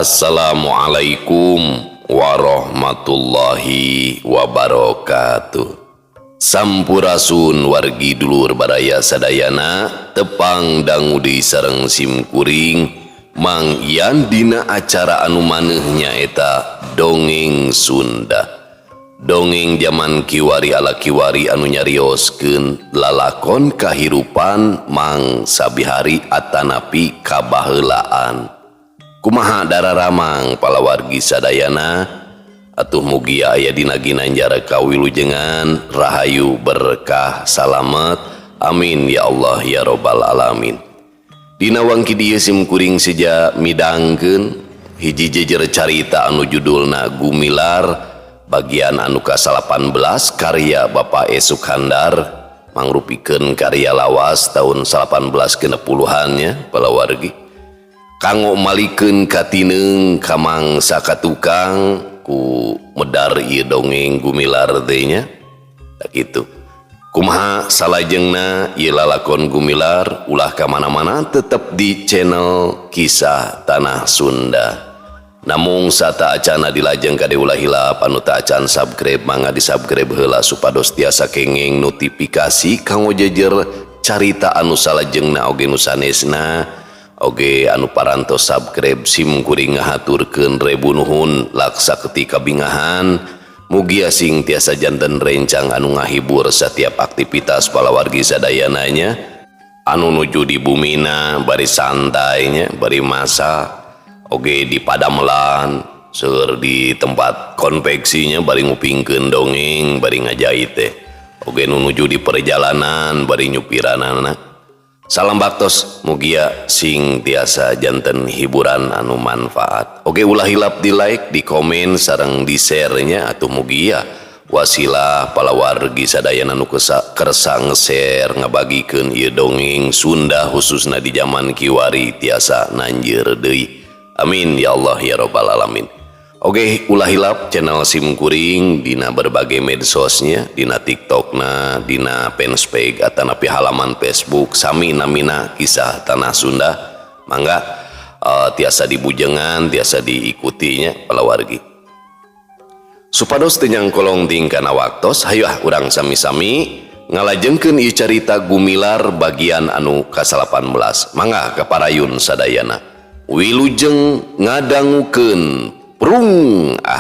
Assalamualaikum warahmatullahi wabarakatuh. Sampurasun wargi dulur baraya sadayana, tepang dangu deui sareng sim kuring Mang Yan dina acara anu maneuh nyaeta Dongeng Sunda. Dongeng zaman kiwari ala kiwari anu nyarioskeun lalakon kahirupan mangsa bihari atanapi kabaheulaan. Kumaha dararamang palawargi sadayana? Atuh mugia aya dina ginanjar kawilujengan, rahayu, berkah, salamet. Amin ya Allah ya robbal alamin. Dina wangki dieu sim kuring seja midangkeun hiji jejer carita anu judulna Gumilar, bagian anu ka-18, karya Bapak E. Sukandar, mangrupikeun karya lawas tahun 1860-an nya, palawargi. Kanggo malikeun katineung ka mangsa katukang ku medar ieu dongeng Gumilar teh nya. Tah kitu, kumaha salajengna ieu lalakon Gumilar? Ulah ka mana-mana, tetep di channel Kisah Tanah Sunda. Namung sateuacanna dilajeng, kade ulah hilap anu teu acan subscribe, mangga di subscribe heula supados tiasa kenging notifikasi kanggo jejer carita anu salajengna oge nu sanesna. Oge anu parantos subscribe, sim kuring ngahaturkeun rebu nuhun laksa ketika bingahan. Mugia sing tiasa janten rencang anu ngahibur setiap aktivitas palawargi sadayananya, anu nuju di bumina bari santainya, bari masak, oge di padamelan, seur di tempat konveksinya bari ngupingkeun dongeng bari ngajait teh, oge nu nuju di perjalanan bari nyupiranana. Salam baktos, mugia sing tiasa janten hiburan anu manfaat. Oke, ulah hilap di like, di komen, sareng di share nya. Atau mugia wasilah palawargi sadayana nu kersa nge-share, ngabagikeun ieu dongeng Sunda khususna di zaman kiwari tiasa nanjeur deui. Amin ya Allah ya robbal alamin. Oke, ulah hilap channel sim kuring dina berbagai medsosnya, dina TikTokna, dina fanspage atanapi halaman Facebook, sami namina Kisah Tanah Sunda. Mangga tiasa dibujengan, tiasa diikutinya, palawargi. Supados teu nyangkolong tingkana waktos, hayu ah urang sami-sami ngalajengkeun ieu carita Gumilar bagian anu ka-18. Mangga kaparayun sadayana. Wilujeng ngadangukeun, prung ah.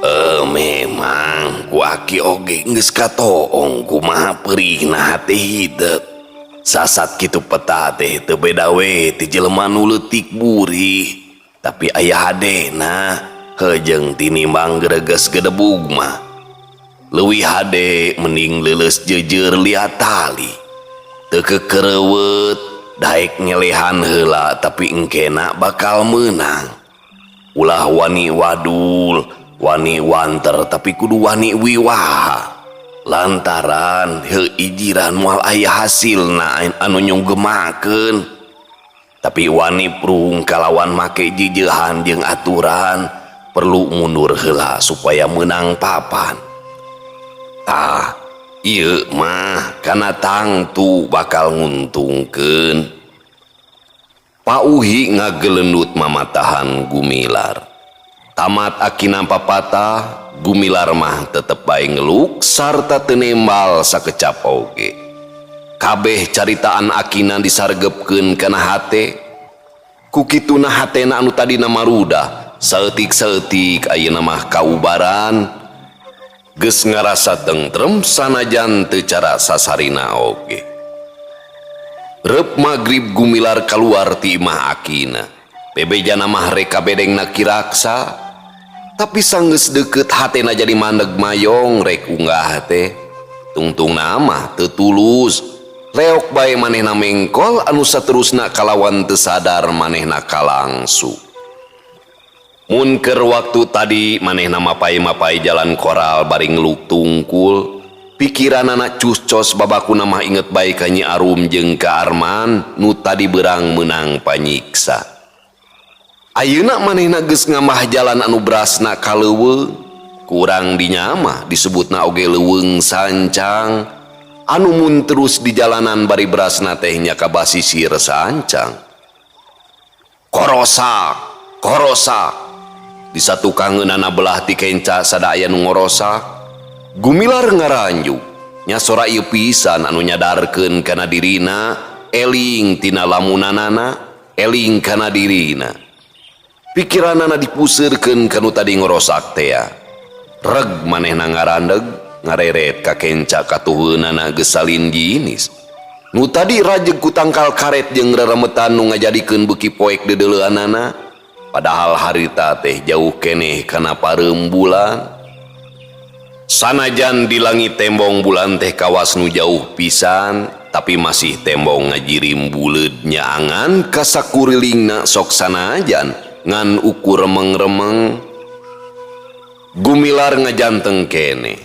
Eh, memang ku aki oge geus katoong kumaha perihna hate hidep. Sasat kitu peta teh teu beda we ti jelema nu leutik burih, tapi aya hadena heujeng tinimbang greges gedebug mah. Leuwih hade mending leuleus jeujeur liat tali, teu kekereuweut, daek ngelehan heula tapi engkena bakal meunang. Ulah wani wadul, wani wanter, tapi kudu wani wiwaha, lantaran heuh ijiran moal aya hasilna anu nyunggemakeun. Tapi wani prung kalawan make jijeuhan jeung aturan, perlu mundur heula supaya menang papan. Tah, ieu mah kana tangtu bakal nguntungkeun. Pak Uhi ngagelendut mamatahan Gumilar. Tamat akina papatah, Gumilar mah tetep bae ngeluk sarta teu nembal sakecap oge. Kabeh caritaan akina disargepkeun kana hate. Ku kituna hatena anu tadina marudah saeutik-saeutik ayeuna mah kaubaran, geus ngarasa tentrem sanajan teu cara sasarina oge. Rep magrib Gumilar kaluar ti imah akina. Bebejana mah reka bedengna kiraksa, tapi sanggeus deket hatena jadi mandeg mayong rek unggah teh. Tungtung mah teu tulus, leok bae manehna mengkol anu saterusna kalawan teu sadar manehna kalangsu. Mun keur waktu tadi manehna mapai-mapai jalan koral bari ngeluk tungkul. Pikiranana cuscos babakuna mah inget bae ka Nyi Arum jeung ka Arman nu tadi beurang meunang panyiksa. Ayeuna manehna geus ngambah jalan anu berasna ka leuweung. Ku urang dinya mah disebutna oge leuweung sancang. Anu mun terus di jalanan bari berasna teh nya ka basisir sancang. Korosak, korosak. Di satukangeunana belah ti kenca sada aya nu ngorosak. Gumilar ngaranjuk. Nya sora ieu pisan anu nyadarkeun kana dirina, eling tina lamunanana, eling kana dirina. Pikiranana dipuseurkeun kanu tadi ngorosak tea. Reg manehna ngarandeg, ngareret ka kenca katuheunana geus salin jinis. Nu tadi rajeg ku tangkal karet jeung reremetan nu ngajadikeun beuki poek deudeuleanana, padahal harita teh jauh keneh kana pareum bulan. Sanajan di langit tembong bulan teh kawas nu jauh pisan, tapi masih tembong ngajirim buleud nyaangan ka sakurilingna sok sanajan ngan ukur remeng-remeng. Gumilar ngajanteng keneh,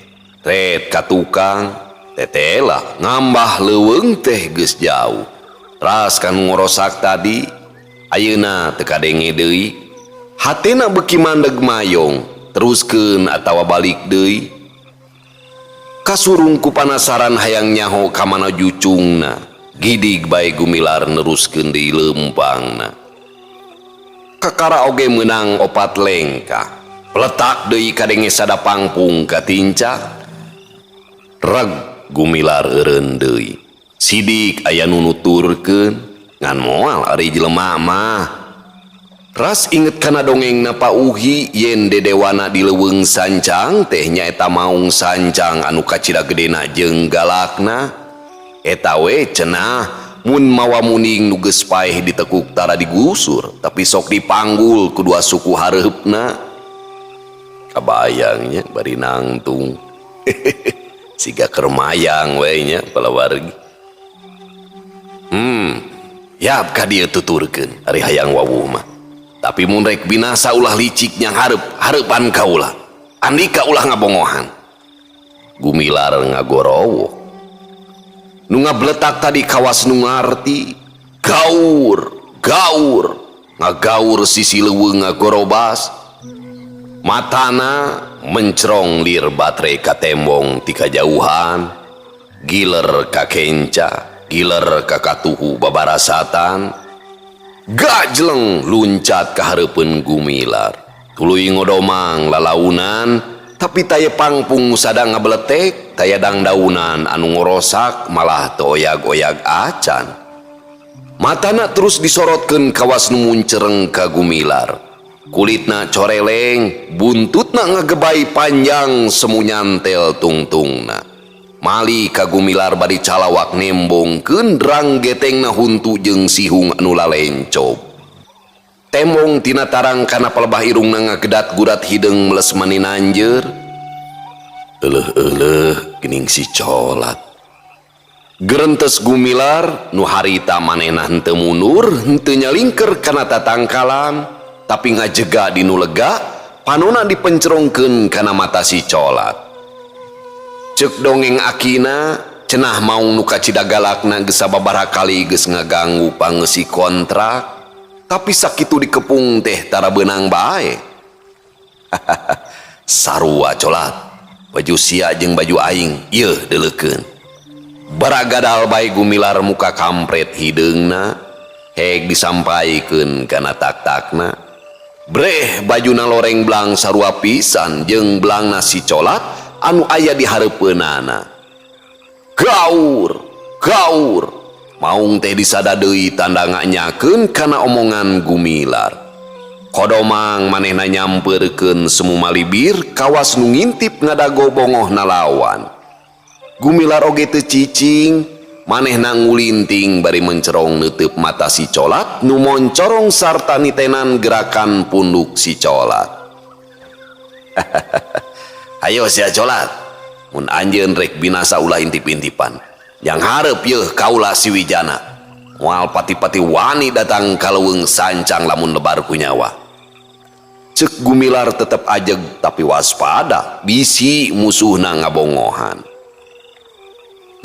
ret ka tukang, tetela ngambah leuweung teh geus jauh. Ras kan ngorosak tadi, ayeuna teu kadenge deui. Hatena beuki mandeg mayong, teruskeun atawa balik deui. Kasurung ku panasaran hayang nyaho ka mana jucungna, gidig bae Gumilar neruskeun deui leumpangna. Kakara oge meunang opat lengkah, peletak deui kadenge sada pangpung katincak. Reg Gumilar eureun deui. Sidik aya nu nuturkeun, ngan moal ari jelema mah. Ras inget kana dongengna Pa Uhi yen dedewana di leuweung sancang teh nyaeta maung sancang anu kacida gedena jeung galakna. Eta we cenah mun mawa muning nu geus paeh ditekuk tara digusur, tapi sok dipanggul ku dua suku hareupna. Kabayang nya bari nangtung. Siga keur mayang we nya palawargi. Yap ka dieu tuturkeun ari hayang wawuh mah. Tapi mun rek binasa ulah licik nyang hareup, hareupan kaula. Andika ulah ngabongohan. Gumilar ngagorowok. Nu ngabletak tadi kawas nu ngarti. Gaur, gaur, ngagaur sisi leuweung ngagorobas. Matana mencerong lir batere ka tembong ti kajauhan. Giler ka kenca, giler ka katuhu babarasatan. Gajleng luncat ka hareupeun Gumilar. Tuluy ngodomang lalaunan, tapi taya pangpung sada ngabeletek, taya dangdaunan anu ngorosak malah teu oyag-oyag acan. Matana terus disorotkeun kawas nu muncereng ka Gumilar. Kulitna coreleng, buntutna ngagebai panjang semu nyantel tungtungna. Mali ka Gumilar bari calawak nembongkeun drang getengna huntu jeung sihung anu lalencob. Tembong tina tarang kana palebah irungna ngagedat gurat hideung meles maninanjeur. Euleuh-euleuh geuning si colat. Gerentes Gumilar nu harita manehna henteu mundur, henteu nyalingker kana tatangkalan, tapi ngajega di nu lega, panona dipencerongkeun kana mata si colat. Ceuk dongeng akina, cenah maung nu kacida galakna geus sababaraha kali geus ngaganggu pangeusi kontrak, tapi sakitu dikepung teh tara beunang bae. Sarua colat, baju sia jeung baju aing, ieu deuleukeun. Baragadal bae Gumilar muka kampret hideungna, heg disampaikeun kana tak-takna. Breh bajuna loreng belang sarua pisan jeung belangna si colat anu aya di hareupeunana. Gaur, gaur, maung teh disada deui tanda nganyakeun kana omongan Gumilar. Kodomang manehna nyampeurkeun semu malibir kawas nu ngintip ngadago bongohna lawan. Gumilar oge teu cicing, manehna ngulinting bari mencerong neuteub mata si colat nu moncorong sarta nitenan gerakan punduk si colat. Ayo sia colat, mun anjeun rek binasa ulah intip-intipan. Yang hareup yeuh kaula si Wijana. Moal pati-pati wani datang ka leuweung sancang lamun lebar ku nyawa. Ceuk Gumilar tetep ajeg tapi waspada, bisi musuhna ngabongohan.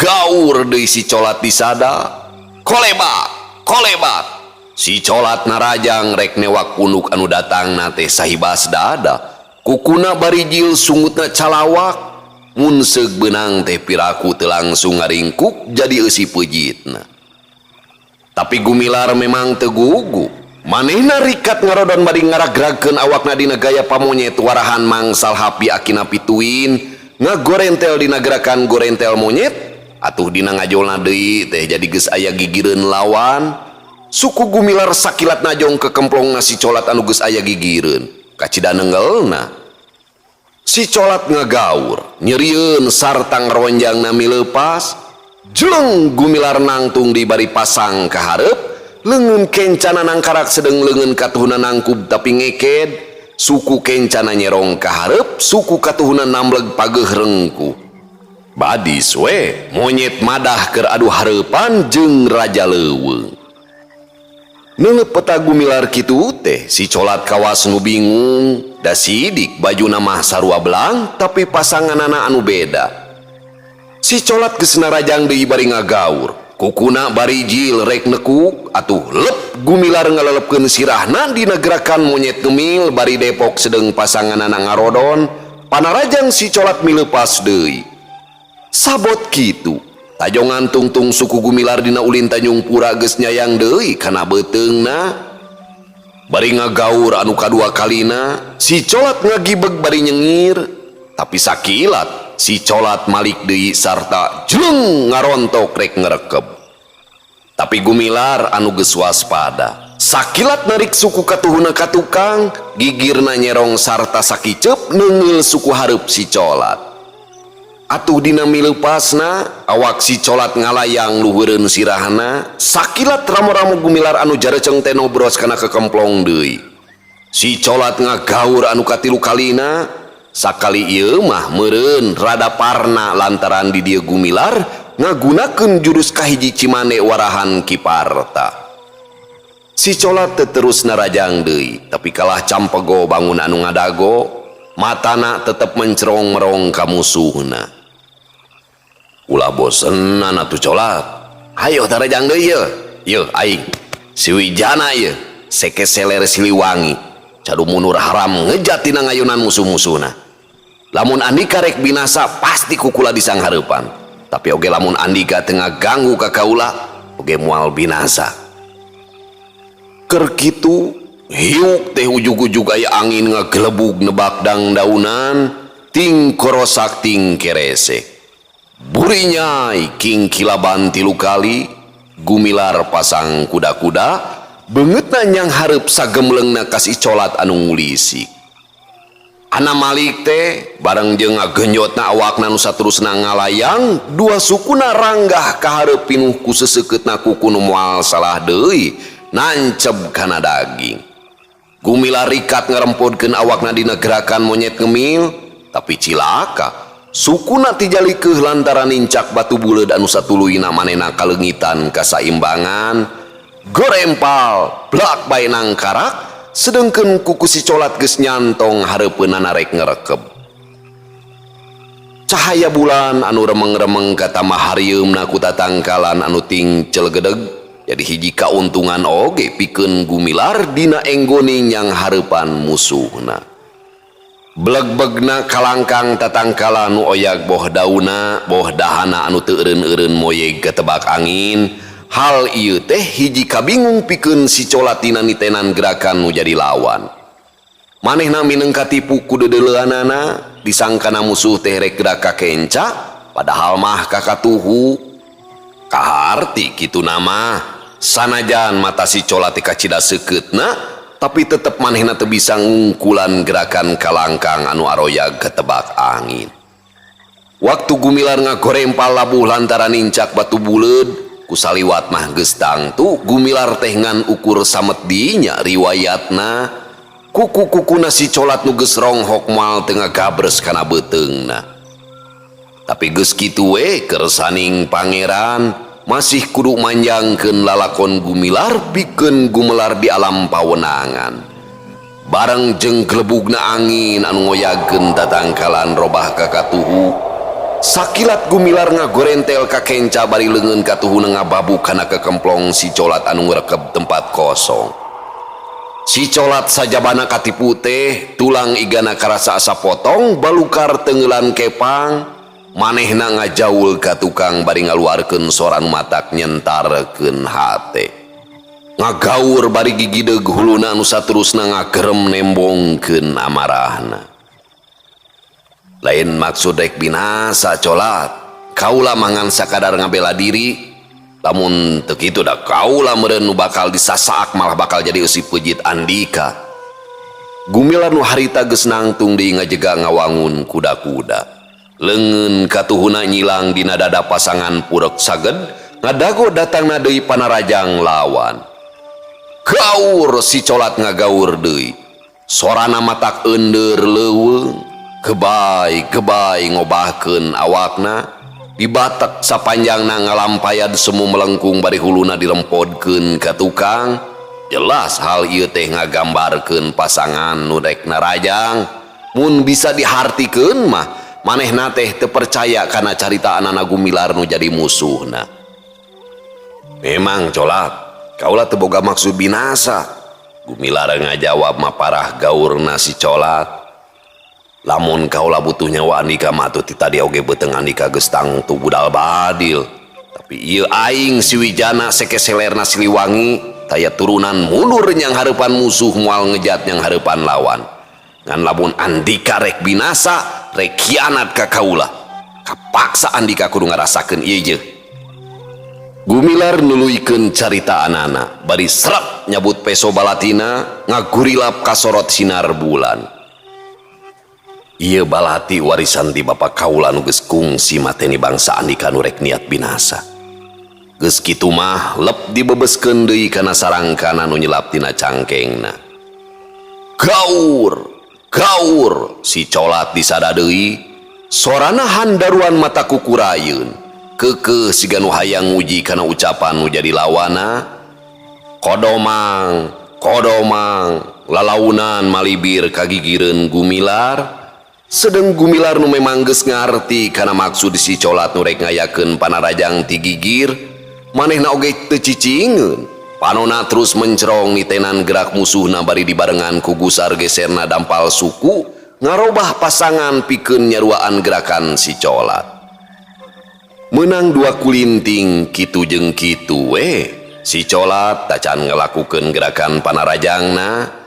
Gaur deui si Colat disada. Kolebak, kolebak. Si Colat narajang rek newak punuk anu datangna teh sahibas dada. Kukuna barijil, sungutna calawak. Mun seug beunang teh piraku teu langsung ngaringkuk jadi eusi peujitna. Tapi Gumilar memang teu gugu. Manehna rikat ngarodon bari ngaragragkeun awakna dina gaya pamonyet warahan mangsal hapi akina pituin, ngagorentel dina gerakan gorentel monyet. Atuh dina ngajolna deui teh jadi geus aya gigireun lawan. Suku Gumilar sakilat najong ke kemplongna si Colat anu geus aya gigireun. Kacida nenggelna. Si Colat ngagaur, nyerieun sarta ngaronjangna mileupas. Jeleng, Gumilar nangtung di bari pasang ka hareup, leungeun kencana nangkarak sedeng leungeun katuhuna nangkub tapi ngeked. Suku kencana nyerong ka hareup, suku katuhuna nambleg pageuh rengkuh. Badis we monyet madah keur adu hareupan jeung raja leuweung. Neuleup peta Gumilar kitu teh, si Colat kawas nu bingung. Da sidik bajuna mah sarua belang, tapi pasanganana anu beda. Si Colat geus narajang deui bari ngagaur. Kukuna barijil rek nekuk, atuh lep, Gumilar ngalelepkeun sirahna dina gerakan monyet ngemil bari depok sedeng pasanganana ngarodon. Panarajang si Colat mileupas deui. Sabot kitu. Tajongan tungtung suku Gumilar dina ulin Tanjung Pura geus nyayang deui kana beuteungna. Bari ngagaur anu kadua kalina, si Colat ngagibeg bari nyengir. Tapi sakilat si Colat malik deui sarta jleng ngarontok rek ngerekeb. Tapi Gumilar anu geus waspada. Sakilat narik suku katuhuna ka tukang, gigirna nyerong sarta sakiceup neunggeul suku hareup si Colat. Atuh dina mileupasna, awak si Colat ngalayang luhureun sirahna. Sakilat ramo-ramo Gumilar anu jareceng teh nobros kana kekemplong deui. Si Colat ngagaur anu katilu kalina, sakali ieu mah meureun rada parna lantaran di dieu Gumilar ngagunakeun jurus kahiji Cimande warahan Kiparta. Si Colat teu terus narajang deui, tapi kalah campego bangun anu ngadago, matana tetep mencerong merong ka musuhna. Ulah bosenan atuh, Colat. Hayo tarajang deui ye. Yeuh aing. Si Wijana ye. Seke seler Siliwangi. Cadu mundur haram ngejat tina ngayunan musuh-musuhna. Lamun andika rek binasa pasti ku kula disanghareupan. Tapi oge lamun andika teu ngaganggu ka kaula oge moal binasa. Keur kitu hiuk teh ujug-ujug aya angin ngagelebug nebak dang daunan ting korosak ting keresek. Burinyai king kilaban tilu kali. Gumilar pasang kuda-kuda, beungeutna nyang hareup sagemlengna ka si Colat anu ngulisik. Ana malik teh bareng jeung ngagenjotna awakna nu saterusna ngalayang, dua sukuna ranggah ka hareup pinuh ku seseukeutna kuku nu moal salah deui nanceb kana daging. Gumilar rikat ngarempodkeun awakna dina gerakan monyet ngemil, tapi cilaka, sukuna tijalikeuh lantaran nincak batu buleud anu satuluyna manehna kaleungitan kasaimbangan. Gorempal blak bae nangkarak, sedengkeun kuku si Colat geus nyantong hareupeunana rek ngerekeb. Cahaya bulan anu remeng-remeng katambah harieumna ku tatangkalan anu ting celegedeg jadi hiji kauntungan oge pikeun Gumilar dina enggoning yang hareupan musuhna. Blegbegna kalangkang tatangkalan nu oyag, boh dauna boh dahana anu teu eureun-eureun moyeg ketebak angin. Hal ieu teh hiji kabingung pikeun si Colat dina nitenan gerakan nu jadi lawan. Manehna mineng katipu ku deudeuleanana, disangkana musuh teh rek gerak ka kenca, padahal mah ka katuhu. Kaharti kitu nama, sanajan mata si Colat teh kacida seukeutna, tapi tetep manehna teu bisa ngungkulan gerakan kalangkang anu aroyag ketebak angin. Waktu Gumilar ngagorempal labuh lantaran nincak batu buleud, kusaliwat mah geus tangtu Gumilar teh ngan ukur samet dinya riwayatna. Kuku-kukuna si Colat nu geus ronghok moal teu ngagabres kana beuteungna. Tapi geus kitu we, kersaning Pangeran masih kudu manjangkeun lalakon Gumilar pikeun gumelar di alam pawenangan. Bareng jeung gelebugna angin anu ngoyagkeun tatangkalan robah ka katuhu. Sakilat Gumilar ngagorentel ka kenca bari leungeun katuhuna ngababuk kana kekemplong si Colat anu ngrekeb tempat kosong. Si Colat sajabana katipu teh, tulang igana karasa asa potong, balukar tenggelan kepang, manehna ngajaul ka tukang bari ngaluarkeun sora nu matak nyentarkeun hate. Ngagaur bari gigideg huluna anu saterusna ngagerem nembongkeun amarahna. Lain maksud rek binasa, Colat. Kaula mah ngan sakadar ngabela diri. Lamun teu kitu da kaula meureun nu bakal disasaak, malah bakal jadi eusi peujit andika. Gumilar nu harita geus nangtung deui ngajega ngawangun kuda-kuda. Leungeun katuhuna nyilang dina dada pasangan purek saged ngadago datangna deui panarajang lawan. Gaur, si Colat ngagaur deui. Sorana matak eundeur leuweung. Gebai gebai ngobahkeun awakna. Dibatek sapanjangna ngalampayad semu melengkung bari huluna dirempodkeun ka tukang. Jelas hal ieu teh ngagambarkeun pasangan nu rek narajang. Mun bisa dihartikeun mah manehna teh teu percaya kana caritaanana Gumilar nu jadi musuhna. Memang, Colat, kaula teu boga maksud binasa. Gumilar ngajawab maparah gaurna si Colat. Lamun kaula butuh nyawa andika mah atuh ti tadi oge beuteung andika geus tangtu budal badil. Tapi ieu aing si Wijana seke selerna Siliwangi taya turunan mundur nyang hareupan musuh, moal ngejat nyang hareupan lawan. Ngan lamun andika rek binasa, rek khianat ka kaula, kapaksa andika kudu ngarasakeun ieu je. Gumilar nuluykeun caritaanana bari srek nyabut peso balatina ngagurilap kasorot sinar bulan. Ieu balati warisan ti bapa kaula nu geus kungsi mateni bangsa andika nu rek niat binasa. Geus kitu mah lep dibebeskeun deui kana sarangkana nu nyelap tina cangkengna. Gaur, gaur, si Colat disada deui, sorana handaruan mata kukurayeun. Keukeuh siga nu hayang nguji kana ucapan nu jadi lawana. Kodomang, kodomang, lalaunan malibir kagigireun Gumilar. Sedeng Gumilar nu memang geus ngarti kana maksud si Colat nu rek ngayakeun panarajang ti gigir, manehna oge teu cicingeun. Panona terus mencerong nitenan gerak musuhna bari dibarengan ku gusar geserna dampal suku ngarobah pasangan pikeun nyaruaan gerakan si Colat. Menang dua kulinting kitu jeung kitu we. Si Colat tacan ngelakukeun gerakan panarajangna.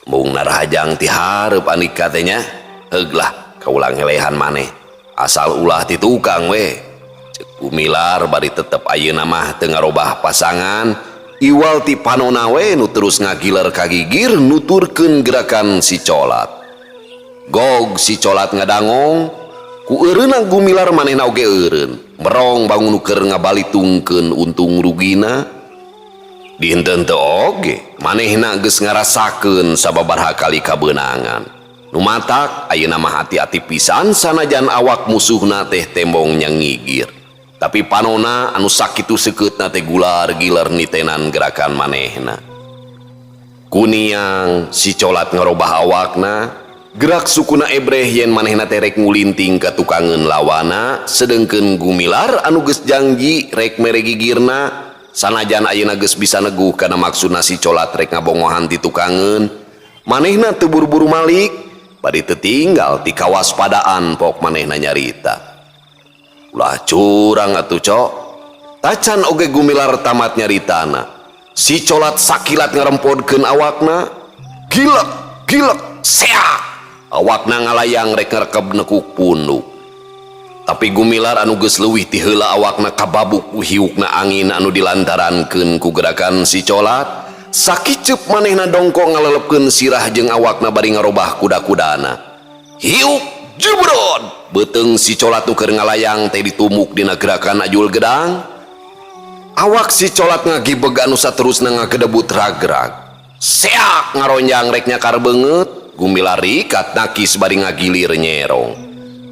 Mung narajang ti hareup andika teh nya. Heug lah, kaulang ngelehan maneh. Asal ulah ti tukang we. Cek Gumilar bari tetep ayeuna mah teu ngarobah pasangan. Iwal ti panona we nu terus ngagiler kagigir nuturkeun gerakan si Colat. Gog, si Colat ngadangong. Ku eureunna Gumilar manehna oge eureun. Merong bangun nu keur ngabalitungkeun untung rugina. Dinten teu oge manehna geus ngarasakeun sababaraha kali kabeunangan. Nu matak ayeuna mah hati-hati pisan sanajan awak musuhna teh tembong nyangigir. Tapi panona anu sakitu seukeutna teh gular giler nitenan gerakan manehna. Kuniang si Colat ngarobah awakna, gerak sukuna ebreh yen manehna teh rek ngulinting ka tukangeun lawana, sedengkeun Gumilar anu geus janji rek mere gigirna sanajan ayeuna geus bisa neguh kana maksudna si Colat rek ngabongohan ti tukangeun, manehna teu buru-buru malik bari teu tinggal ti kawaspadaan pok manehna nyarita. Ulah curang atuh, Cok. Tacan oge Gumilar tamat nyaritana. Si Colat sakilat ngarempodkeun awakna. Gilek, gilek, seak. Awakna ngalayang rek ngerekeb nekuk punduk. Tapi Gumilar anu geus leuwih ti heula awakna kababuk ku hiukna angin anu dilantarankeun ku gerakan si Colat, sakiceup manehna dongkok ngalelepkeun sirah jeung awakna bari ngarobah kuda-kudana. Hiuk jebrod, beuteung si Colat nu keur ngalayang teh ditumuk dina gerakan ajul gedang. Awak si Colat ngagibeg anu saterusna ngagedebut ragrag. Seak, ngaronjang rek nyakar beungeut, Gumilar rikat nakis bari ngagilir nyerong.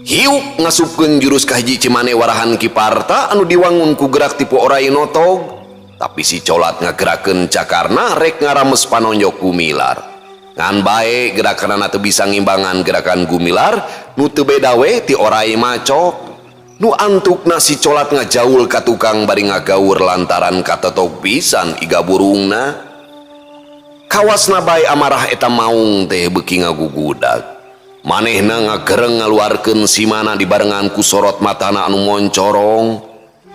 Hiuk, ngasupkeun jurus kahiji cimane warahan Kiparta anu diwangun ku gerak tipe orai notog. Tapi si Colat ngagerakeun cakarna rek ngarames panonjok Gumilar. Ngan bae gerakanana teu bisa ngimbangan gerakan Gumilar nu teu beda we ti orai macok. Nu antukna si Colat ngajaul ka tukang bari ngagaur lantaran katotok pisan iga burungna. Kawasna bae amarah eta maung teh beuki ngagugudag. Manehna ngagereng ngaluarkeun simana dibarengan ku sorot matana anu moncorong.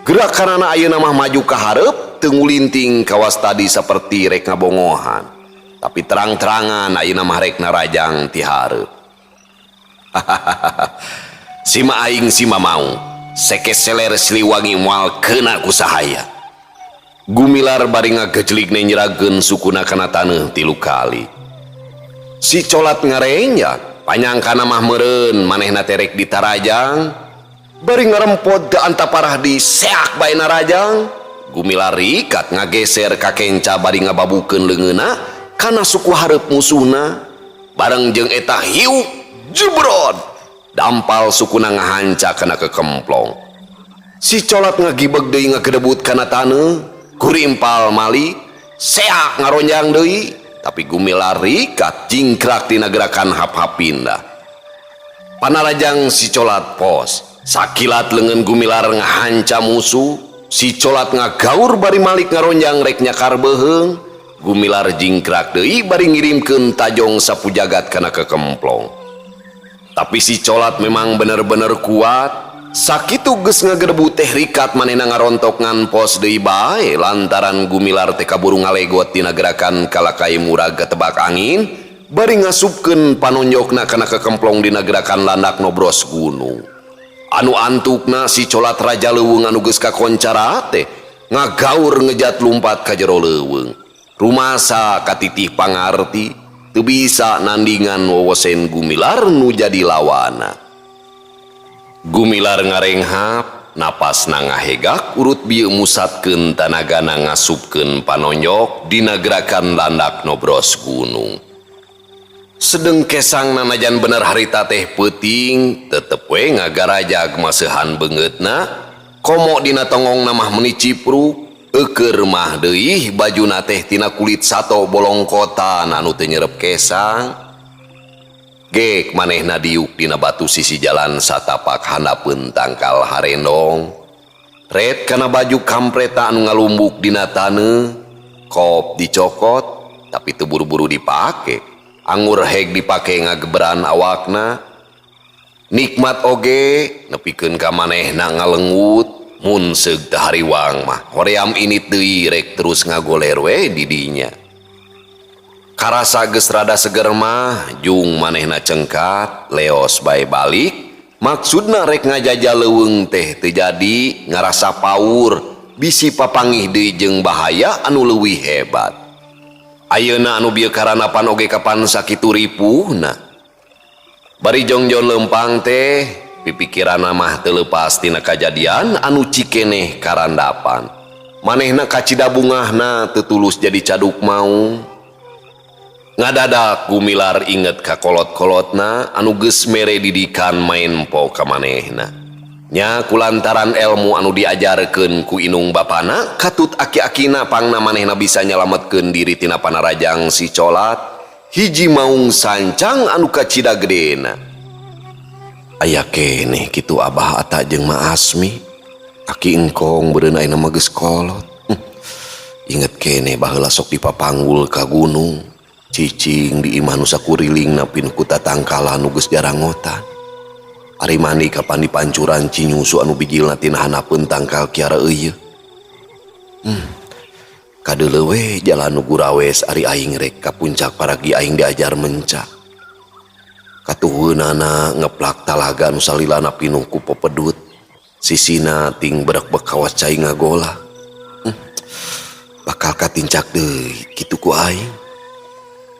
Gerakanana ayeuna mah maju ka hareup teu ngulinting kawas tadi saperti rek ngabongohan. Tapi terang-terangan ayeuna mah rek narajang ti hareup. Sima aing sima maung. Seke seler Siliwangi moal kena ku sahaya. Gumilar bari ngagejlig nyerageun sukuna kana taneuh tilu kali. Si Colat ngarenjak, panyangkana mah meureun manehna teh rek ditarajang. Bari ngarempod teu antaparah di seak bae narajang. Gumilar rikat ngageser ka kenca bari ngababukeun leungeunna kana suku hareup musuhna. Bareng jeung eta hiuk jebrod. Dampal sukuna ngahanca kana kekemplong. Si Colat ngagibeg deui ngagedebut kana taneuh, kurimpal mali, seak ngaronjang deui, tapi Gumilar rikat jingkrak tina gerakan hap-hap pindah. Panarajang si Colat pos, sakilat leungeun Gumilar ngahanca musuh, si Colat ngagaur bari malik ngaronjang rek nyakar beuheung, Gumilar jingkrak deui bari ngirimkeun tajong sapu jagat kana kekemplong. Tapi si Colat memang bener-bener kuat. Sakitu geus ngagedebut teh rikat manehna ngarontok ngan pos deui bae lantaran Gumilar teh kaburu ngalegot tina gerakan kalakai murag katebak angin bari ngasupkeun panonjokna kana kekemplong dina gerakan landak nobros gunung. Anu antukna si Colat raja leuweung anu geus kakoncara teh ngagaur ngejat lumpat ka jero leuweung. Rumasa katitih pangarti teu bisa nandingan wowosen Gumilar nu jadi lawana. Gumilar ngarenghap, napasna ngahegak urut bieu musatkeun tanagana ngasupkeun panonjok dina gerakan landak nobros gunung. Sedeng kesang nanajan bener harita teh peuting, tetep we ngagarajag maseuhan beungeutna, komo dina tongongna mah meuni cipruk. Eukeur mah deui bajuna teh tina kulit sato bolongkotan anu teu nyerep kesang. Gek manehna diuk dina batu sisi jalan satapak handapeun tangkal harendong. Ret kana baju kampreta anu ngalumbuk dina taneuh, kop dicokot tapi teu buru-buru dipake. Angur heg dipake ngageberan awakna. Nikmat oge nepikeun ka manehna ngalengut. Mun seug teu hariwang mah hoream ini deui rek terus ngagoler we di dinya. Karasa geus rada seger mah jung manehna cengkat leos bae balik. Maksudna rek ngajajal leuweung teh teu jadi ngarasa paur bisi papangih deui jeung bahaya anu leuwih hebat. Ayeuna anu bieu karanapan oge kapan sakitu ripuhna. Bari jongjon leumpang teh pipikiranna mah teu leupas tina kajadian anu cikeneh karandapan. Manehna kacida bungahna teu tulus jadi caduk maung. Ngadadak Gumilar inget ka kolot-kolotna anu geus mere didikan main po ka manehna. Nya kulantaran elmu anu diajarkeun ku inung bapana katut aki-akina pangna manehna bisa nyalametkeun diri tina panarajang si Colat hiji maung sancang anu kacida gedena. Aya keneh kitu Abah Ata jeung Ma Asmi. Aki engkong beureun ayeuna mah geus kolot. Inget keneh baheula sok dipapanggul ka gunung. Cicing di imah nu sakurilingna pinuh ku tatangkalan nu geus jarangotan. Ari mandi kapan dipancuran cinyusu anu bijilna tina handapeun tangkal kiara eueuh. Kadeuleu we jalan nu gurawes ari aing rek ka puncak paragi aing diajar mencak. Katuhunana ngeplak talaga nu salilana pinuh ku popedut. Sisina ting berekbek kawas cai ngagola. Bakal katincak deui kitu ku aing.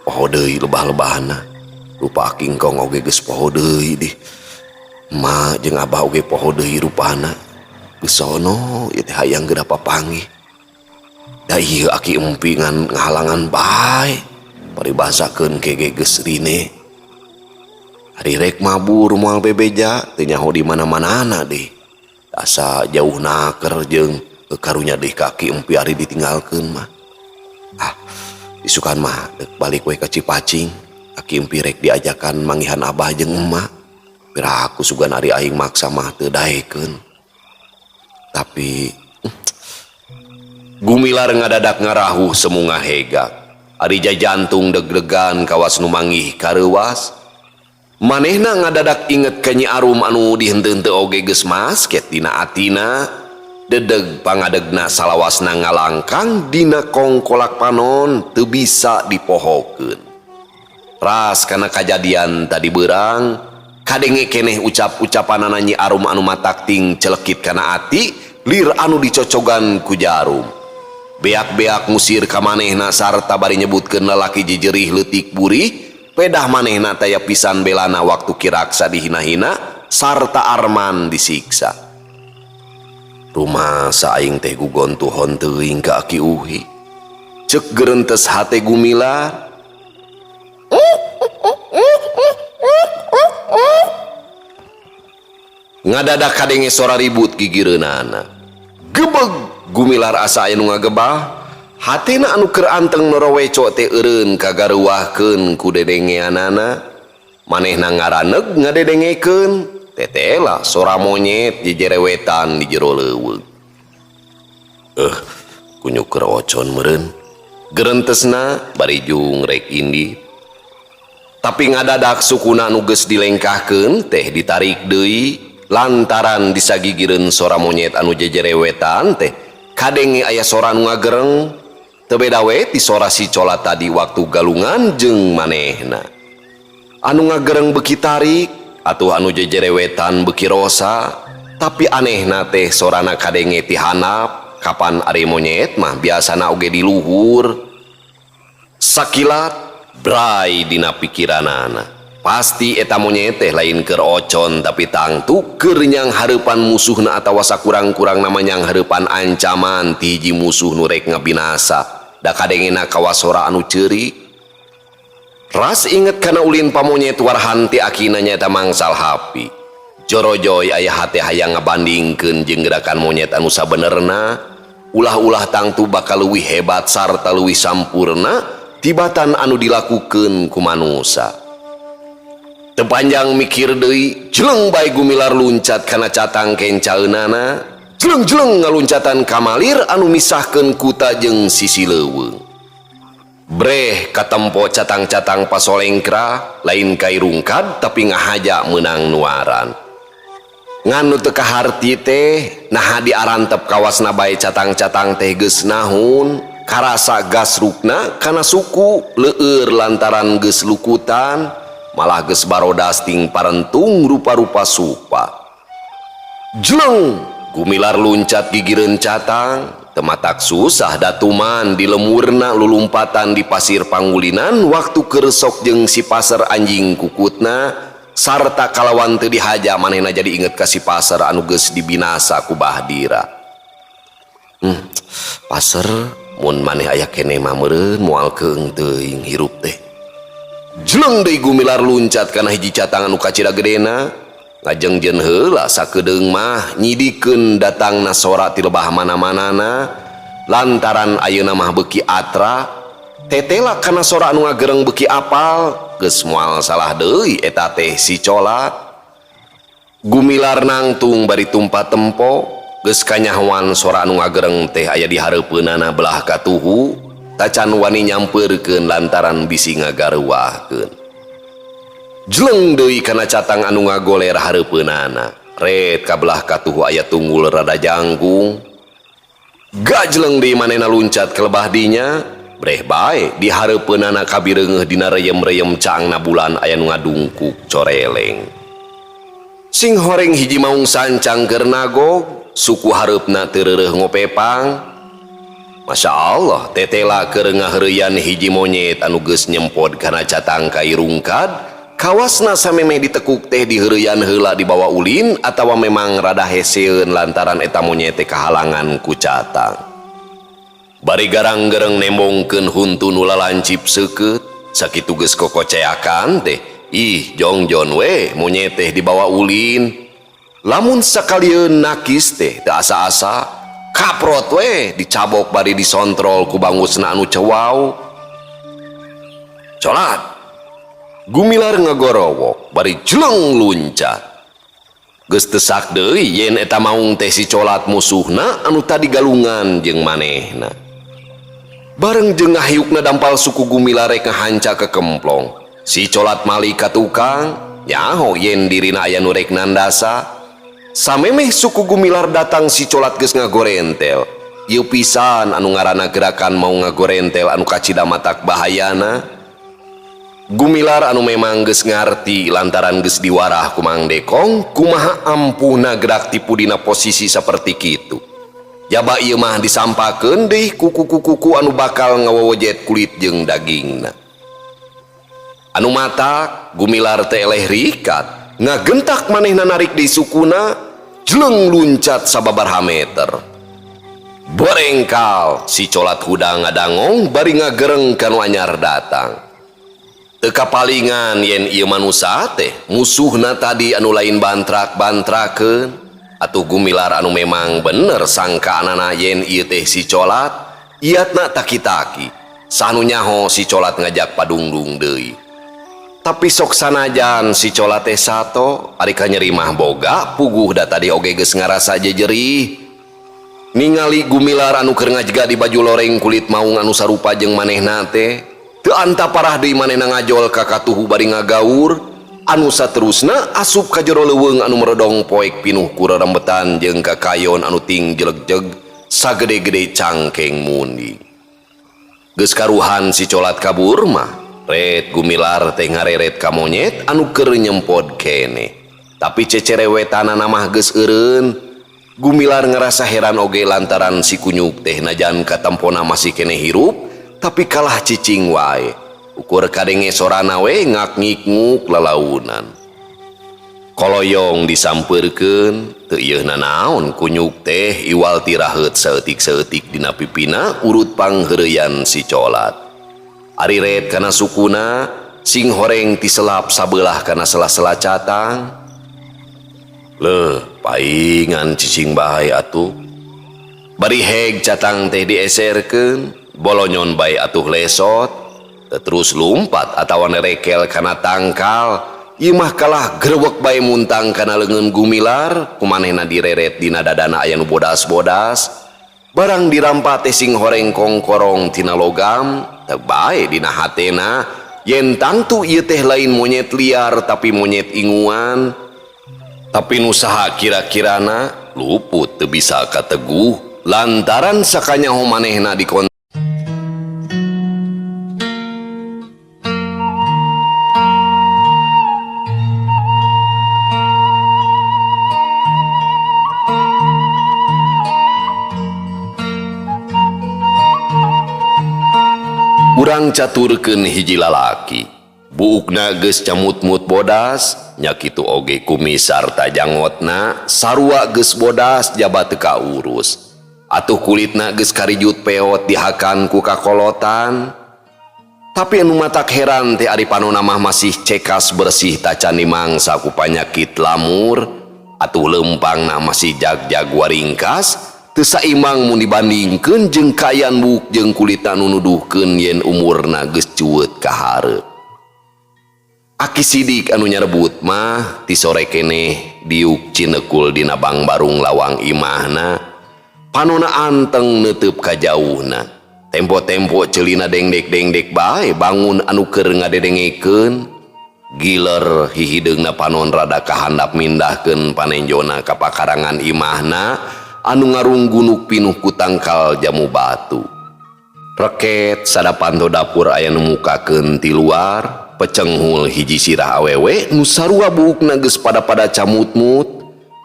Poho deui lebah-lebahna. Rupa aki engkong oge geus poho deui dih. Ma jeung abah oge poho deui rupana. Geus sono ieu teh hayang geura papanggih. Da ieu aki empi ngan ngahalangan bae. Paribasakeun kege geus rine. Ari rek mabur moal bebeja teu nyaho di mana-manana deh. Asa jauh naker jeung karunya deh kaki empi ari ditinggalkeun mah. Ah, isukan mah dek balik we ka Cipacing. Aki Empi rek diajakan manggihan abah jeung emak. Piraku sugan ari aing maksa mah teu daekeun. Tapi Gumilar ngadadak ngarahuh semu ngahegak. Ari jantung deg-degan kawas nu manggih kareuwas. Manehna ngadadak inget ka Nyi Arum anu dihenteu-henteu oge geus masket dina atina. Dedeg pangadegna salawasna ngalangkang dina kongkolak panon teu bisa dipohokeun. Ras kana kajadian tadi beurang, kadenge keneh ucap-ucapanana Nyi Arum anu matak ting celekit kana ati, lir anu dicocogan ku jarum. Beak-beak ngusir ka manehna sarta bari nyebutkeun lalaki jejerih leutik burih, pedah manehna taya pisan belana waktu Ki Raksa dihina-hina sarta Arman disiksa. Rumasa aing teh gugontuhon teuing ka Aki Uhi. Cek gerentes hate Gumilar. Ngadadak kadenge sora ribut gigireunana. Gebeg Gumilar asa aya nu ngagebah. Hatena anu keur anteng noroweco teh eureun kagareuwahkeun ku dedengeanana. Manehna ngaraneg ngadedengekeun. Tetela sora monyet jejerewetan di jero leuweung. Kunyuk keur ocon meureun. Gerentesna bari jung rek indit. Tapi ngadadak sukuna anu geus dilengkahkeun teh ditarik deui lantaran disagigireun sora monyet anu jejerewetan teh kadenge aya sora nu ngagereng. Teu beda we ti sora si Cola tadi waktu galungan jeung manehna. Anu ngagereng beuki tarik atuh anu jejerewetan beuki rosa, tapi anehna teh sorana kadenge ti handap kapan ari monyet mah biasana oge di luhur. Sakilat bray dina pikiranana. Pasti eta monyet teh lain keur ocon tapi tangtu keur nyanghareupan musuhna atawa sakurang-kurang nama nyanghareupan ancaman ti hiji musuh nu rek ngabinasa. Da kadengena kawas sora anu ceurik. Ras inget kana ulin pamonyet warhan ti akina nyaeta Mangsal Hapi. Jorojoy aya hate hayang ngabandingkeun jeung gerakan monyet anu sabenerna, ulah-ulah tangtu bakal leuwih hebat sarta leuwih sampurna tibatan anu dilakukeun ku manusa. Teu panjang mikir deui, jeleng bae Gumilar luncat kana catang kencaeunana, jeleng-jeleng ngaluncatan kamalir anu misahkeun kuta jeung sisi leuweung. Breh katempo catang-catang pasolengkra lain kai rungkad tapi ngahaja meunang nuaran. Ngan nu teu kaharti teh naha diarantep kawasna bae catang-catang teh geus nahun, karasa gasrukna kana suku leueur lantaran geus lukutan, malah geus barodas ting parentung rupa-rupa supa. Jeleng Gumilar luncat gigireun catang. Tematak susah datuman di lemurna lulumpatan di pasir pangulinan waktu keresok jeung si pasar anjing kukutna sarta kalawan teu dihaja manehna jadi inget ka si pasar anu geus dibinasa ku Bahdira. Pasar mun maneh aya keneh mah meureun moal keung teuing hirup teh. Jeleng deui Gumilar luncat kana hiji catang anu kacida gedena. Ngajengjeun heula sakedeung mah nyidikeun datangna sora ti lebah mana-manana lantaran ayeuna mah beuki atra tetela kana sora anu ngagereng beuki apal geus moal salah deui eta teh si Colat. Gumilar nangtung bari tumpa tempo geus kanyahoan sora anu ngagereng teh aya di hareupeunana belah katuhu tacan wani nyampeurkeun lantaran bisi ngagareuwahkeun. Jeleng deui kana catang anu ngagoler hareupeunana. Ret kabelah katuhu aya tunggul rada jangkung. Gajleng deui manehna luncat ke lebah dinya. Breh bae di hareupeunana kabireungeuh dina reyem-reyem caangna bulan aya nu ngadungkuk coreleng. Sing horeng hiji maung sancang keur nagog, suku hareupna teu reureuh ngopepang. Masya Allah, tetela keur ngaheureuyan hiji monyet anu geus nyempod kana catang kai rungkad. Kawasna samemeh ditekuk teh diheureuyan heula dibawa ulin atawa memang rada heseun lantaran eta monyet teh kahalangan ku catang. Bari garang-gereng nembongkeun huntu nu lalancip seukeut, sakitu geus kokoceakan teh, ih jongjon we monyet teh dibawa ulin. Lamun sakalieun nakis teh teu asa-asa, kaprot we dicabok bari disontrol ku bangusna anu cewau. Colat. Gumilar ngagorowok bari jleng luncat. Geus teu sak deui yen eta maung teh si Colat musuhna anu tadi galungan jeung manehna. Bareng jeung ngahiukna dampal suku Gumilar rek ngahanca ke kemplong. Si Colat malik ka tukang, nyaho yen dirina aya nu rek nandasa. Samemeh suku Gumilar datang si Colat geus ngagorentel. Ieu pisan anu ngaranna gerakan mau ngagorentel anu kacida matak bahayana. Gumilar anu memang geus ngarti lantaran geus diwarah ku Mang Dekong kumaha ampuhna gerak tipu dina posisi saperti kitu. Jaba ieu mah disampakeun deui ku kuku-kuku anu bakal ngawowojet kulit jeung dagingna. Anu matak Gumilar teh eleh rikat, ngagentak manehna narik di sukuna, jleng luncat sababaraha meter. Borengkal si Colat hudang ngadangong bari ngagereng kanu anyar datang. Teu kapalingan yen ieu manusa teh musuhna tadi anu lain bantrak-bantrakeun. Atuh Gumilar anu memang bener sangkaanana yen ieu teh si Colat, iatna taki-taki. Sanu nyaho si Colat ngajak padungdung deui. Tapi sok sanajan si Colat teh sato, ari kanyeri mah boga puguh da tadi oge geus ngarasa jejerih. Ningali Gumilar anu keur ngajega di baju loreng kulit maung anu sarupa jeung manehna teh, teu anta parah deui manehna ngajol ka katuhu bari ngagaur, anu saterusna asup ka jero leuweung anu merodong poek pinuh ku rerembetan jeung kakayon anu ting jelegjeg sagede-gede cangkeng munding. Geus karuhan si Colat kabur mah, ret Gumilar teh ngareret ka monyet anu keur nyempod keneh. Tapi cecerewetanana mah geus eureun. Gumilar ngerasa heran oge lantaran si kunyuk teh najan katempona masih keneh hirup, tapi kalah cicing wae. Ukur kadenge sorana we ngak-ngik-nguk lalaunan. Koloyong disampeurkeun, teu ieu nanaon kunyuk teh iwal tiraheut saeutik-saeutik dina pipina urut pangheureuyan si Colat. Ari ret kana sukuna, sing horeng tiselap sabelah kana sela-sela catang. Leuh, paingan cicing bae atuh. Bari heg catang teh dieserkeun, bolonyon bae atuh lesot, terus lumpat atawa nerekel kana tangkal. Ieu mah kalah grewek bae muntang kana leungeun Gumilar, kumanehna direret dina dadana aya nu bodas-bodas. Barang dirampa teh sing horeng kongkorong tina logam, teu bae dina hatena yen tangtu ieu teh lain monyet liar tapi monyet inguan. Tapi nu saha kira-kirana luput teu bisa kateguh lantaran sakanyaho manehna dikon Urang caturkeun hiji lalaki. Buukna geus camut-mut bodas, nya kitu oge kumis sarta jangotna sarua geus bodas jaba teu kaurus. Atuh kulitna geus karijut peot dihakan ku kakolotan. Tapi anu matak heran teh ari panona mah masih cekas bersih tacan dimangsa ku panyakit lamur. Atuh leumpangna masih jag-jag waringkas, teu saimang mun dibandingkeun jeung kaayaan buuk jeung kulitna nu nuduhkeun yen umurna geus cueut ka hareup. Aki Sidik anu nyarebut mah ti sore keneh diuk cinekul dina bangbarung lawang imahna, panona anteng neuteub ka jauhna. Tempo-tempo ceulina dengdek-dengdek bae bangun anu keur ngadedengekeun. Giler hihideungna panon rada kahandap mindahkeun panenjona ka pakarangan imahna anu ngarunggunuk pinuh ku tangkal jamu batu. Reket sadapanto dapur aya nu mukakeun ti luar, pecenghul hiji sirah awewe nu sarua buukna geus pada-pada camutmut,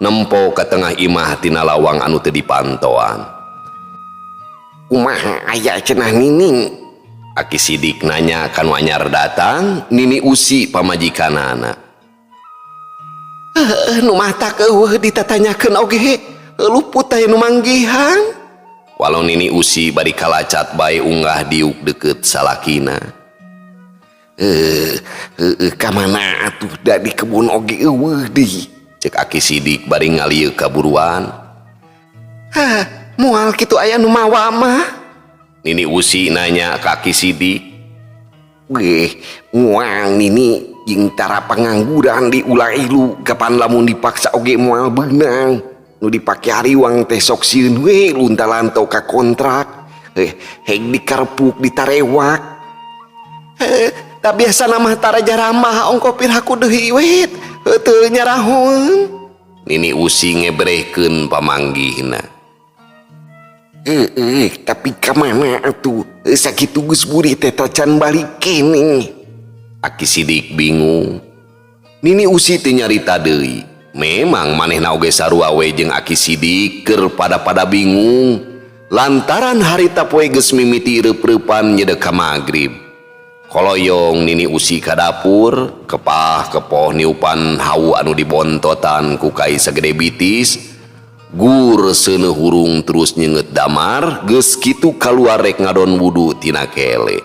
nempo ka tengah imah tina lawang anu teu dipantoan. Kumaha aya cenah Nining? Aki Sidik nanya kanu anyar datang, Nini Usi pamajikanana. Nu matak eueuh ditatanyakeun oge, luput teh nu manggihan. Walau Nini Usi bari kalacat bae unggah diuk deukeut salakina. Ka mana atuh da di kebun oge eueuh deui? Cek Aki Sidik bari ngalieu kaburuan. Hah, moal kitu aya nu mawa mah? Nini Usi nanya ka Aki Sidik. Weh, moal Nini jeung tara pangangguran di ulah ilu kapan lamun dipaksa oge moal beunang. Nu dipake hariwang teh sok sieun we lunta-lanto ka kontrak. Eh, heg dikarepuk ditarewak. Eh, da biasana mah tara jaramah ongko piraku deui wet. Teu nyarahoeun. Nini Usi ngebrehkeun pamanggihna. Heeh, tapi ka mana atuh? Sakitu geus burih teh tacan balik keneh. Aki Sidik bingung. Nini Usi teu nyarita deui. Memang manehna oge sarua we jeung Aki Sidik keur pada-pada bingung. Lantaran harita poe geus mimiti reup-reupan nyedek ka magrib. Koloyong Nini Usi ka dapur, kepah kepoh niupan hawu anu dibontotan ku kai sagede bitis. Gur seuneu hurung terus nyeungeut damar, geus kitu kaluar rek ngadon wudu tina kele.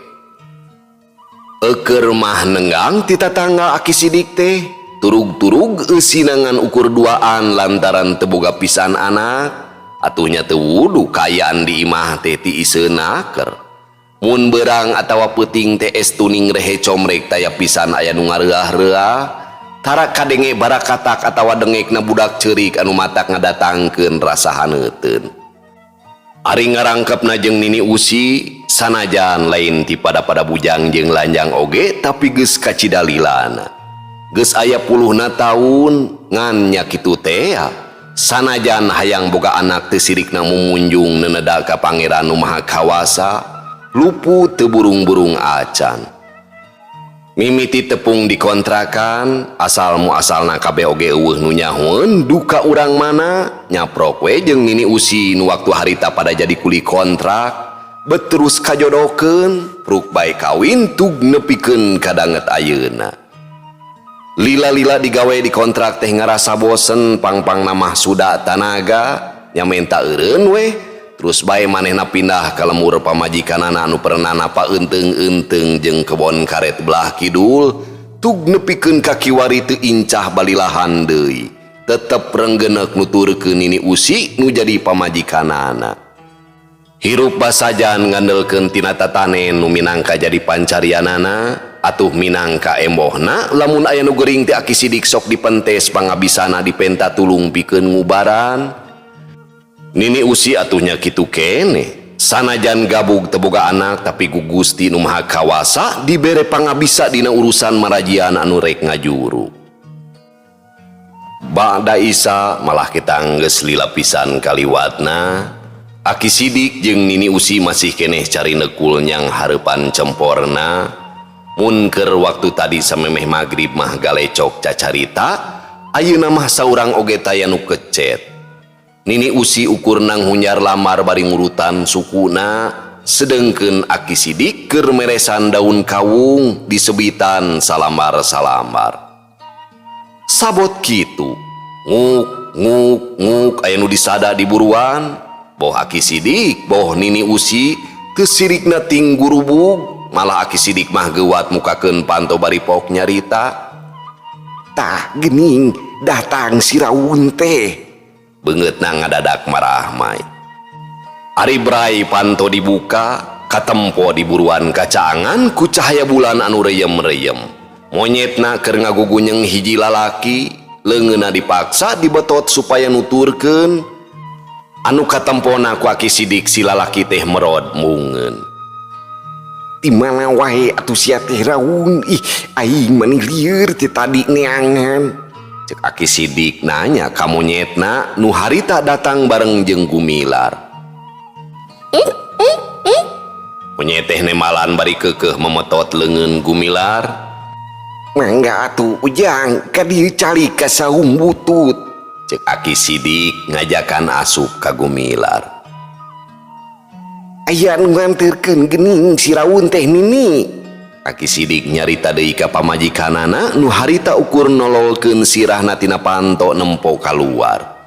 Eukeur mah nenggang ti tatangga Aki Sidik teh, turug-turug eusina ngan ukur duaan lantaran teu boga pisan anak. Atuh nya teu wudu kaayaan di imah teh tiiseun naker. Mun beurang atawa peuting teh estuning rehe comrek taya pisan aya nu ngareah-reuah. Tara kadenge barakatak atawa dengekna budak ceurik anu matak ngadatangkeun rasa haneuteun. Ari ngarangkepna jeung Nini Usi sanajan lain ti pada-pada bujang jeung lanjang oge tapi geus kacida lilana. Geus aya puluhna taun ngan nya kitu tea. Sanajan hayang boga anak teu sirikna mumunjung neneda ka Pangeran nu Maha Kawasa, luput teu burung-burung acan. Mimiti tepung dikontrakan, asal muasalna kabeh oge euweuh nu nyahoeun duka urang mana, nyaprok we jeung Nini Usi nu waktu harita pada jadi kuli kontrak, beterus kajodokeun, pruk bae kawin tug nepikeun ka danget ayeuna. Lila-lila digawe di kontrak teh ngarasa bosen pang-pangna mah suda tanaga, nya menta eureun weh. Terus bae manehna pindah ka lembur pamajikanana anu pernah paeunteung-eunteung jeung kebon karet belah kidul, tug nepikeun ka kiwari teu incah balilahan deui. Tetep renggenek nuturkeun Nini Usi nu jadi pamajikanana. Hirup basajan ngandelkeun tina tatanen nu minangka jadi pancarianana, atuh minangka embohna lamun aya nu gering teh Aki Sidik sok dipentes pangabisana dipenta tulung pikeun ngubaran. Nini Usi atuh nya kitu keneh. Sanajan gabug teu boga anak tapi ku Gusti nu Maha Kawasa dibere pangabisa dina urusan marajian anu rek ngajuru. Ba'da Isa malah kita geus lila pisan kaliwatna. Aki Sidik jeung Nini Usi masih keneh cari nekul nyang hareupan cemporna. Mun keur waktu tadi samemeh magrib mah galecok cacarita, ayeuna mah saurang oge taya nu kecet. Nini Usi ukur nang hunyar lamar bari ngurutan sukuna, sedengkeun Aki Sidik keur meresan daun kawung disebitan salambar-salambar. Sabot kitu, nguk nguk nguk aya nu disada di buruan, boh Aki Sidik, boh Nini Usi, teu sirikna ting gurubug, malah Aki Sidik mah geuwat mukakeun panto bari pok nyarita. Tah gening datang si Raun teh. Beungeutna ngadadak marahmai. Ari bray panto dibuka, katempo di buruan kacaangan ku cahaya bulan anu reyem-reyem. Monyetna keur ngagugunyeng hiji lalaki, leungeunna dipaksa dibetot supaya nuturkeun. Anu katempona ku Aki Sidik si lalaki teh merod mungeun. Di mana wae atuh sia teh Raun? Ih, aing mani lieur ti tadi neangan. Cek Aki Sidik nanya ka monyetna nu harita datang bareng jeung Gumilar. Monyet teh nemalan bari keukeuh memetot leungeun Gumilar. Mangga atuh Ujang ka dieu calik ka saung butut. Cek Aki Sidik ngajakan asup ka Gumilar. Aya nu nganterkeun geuning si Raun teh Nini. Aki Sidik nyarita deui ka pamajikanana nu harita ukur nololkeun sirahna tina panto nempo kaluar.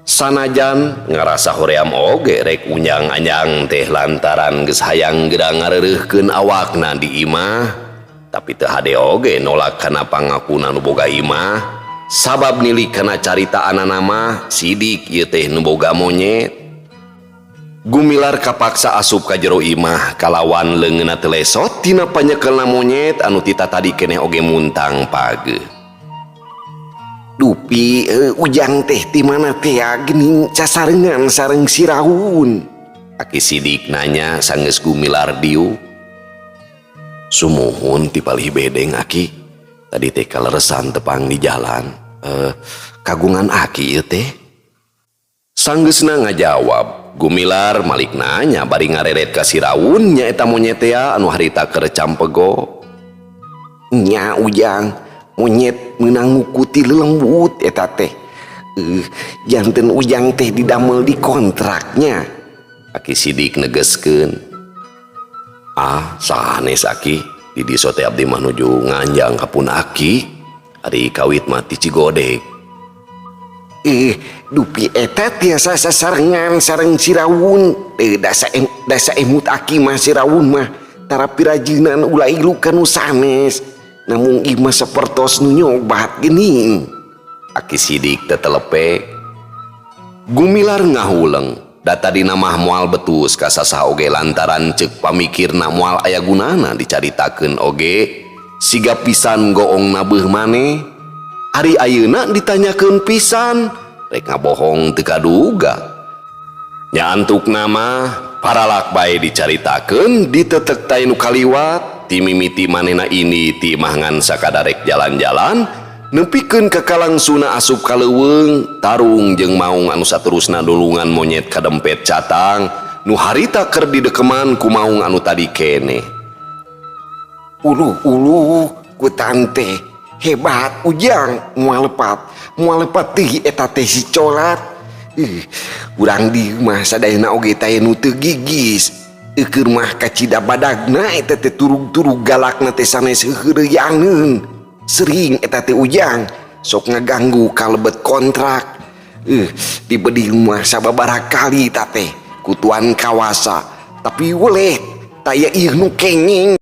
Sanajan ngarasa hoream oge rek unjang-anjang teh lantaran geus hayang geura ngareureuhkeun awakna di imah, tapi teu hade oge nolak kana pangakuna nu boga imah, sabab nilik kana carita anana mah Sidik ieu teh nu boga monyet. Gumilar kapaksa asup ka jero imah kalawan leungeunna teu lesot tina panyekelna monyet anu tita tadi keneh oge muntang pageuh. Dupi Ujang teh ti mana teh geuning sasarengan sareng si Raun? Aki Sidik nanya sanggeus Gumilar diuk. Sumuhun, ti palih bedeng, Aki. Tadi teh kaleresan tepang di jalan. Kagungan Aki ieu teh. Sanggeusna ngajawab, Gumilar malik nanya bari ngareret ka si Raun, nyaeta monyet tea anu harita keur campego. Nya, Ujang, monyet meunang ngukuti lelembut eta teh. Janten Ujang teh didamel di kontraknya. Aki Sidik negeskeun. Ah, sanes, Aki. Di diso teh abdi mah nuju nganjang ka pun Aki. Ari kawit mah ti Cigodeg. Dupi eta tiasa sasarengan sareng si Raun? Dasa emut Aki mah si Raun mah tara pirajinan ulah ilu kanu sanes, namun ieu mah sapertos nu nyobat geuning. Aki Sidik tetelepe. Gumilar ngahuleng. Da tadina mah moal betus ka sasaha oge lantaran ceuk pamikirna moal aya gunana dicaritakeun oge siga pisan goong nabeuh maneh. Ari ayeuna ditanyakeun pisan rek ngabohong teu kaduga. Nya antukna mah paralak bae dicaritakeun, ditetek tai nu kaliwat ti mimiti manehna ini ti imah ngan sakadarek jalan-jalan nepikeun ka kalangsuna asup ka leuweung tarung jeung maung anu saterusna dulungan monyet kadempet catang nu harita keur didekeman ku maung anu tadi keneh. Uluh uluh, ku tante hebat, Ujang. Moal lepat, moal lepat teuing eta teh si colat. Ih, urang di mah sadayana oge taya nu teu gigis. Eukeur mah kacida badagna eta teh, turug-turug galakna teh sanes heureuyangneun. Sering eta teh, Ujang, sok ngaganggu kalebet kontrak. Dibedil mah sababaraha kali ta teh ku tuan kawasa, tapi weleh taya ieu nu kenging.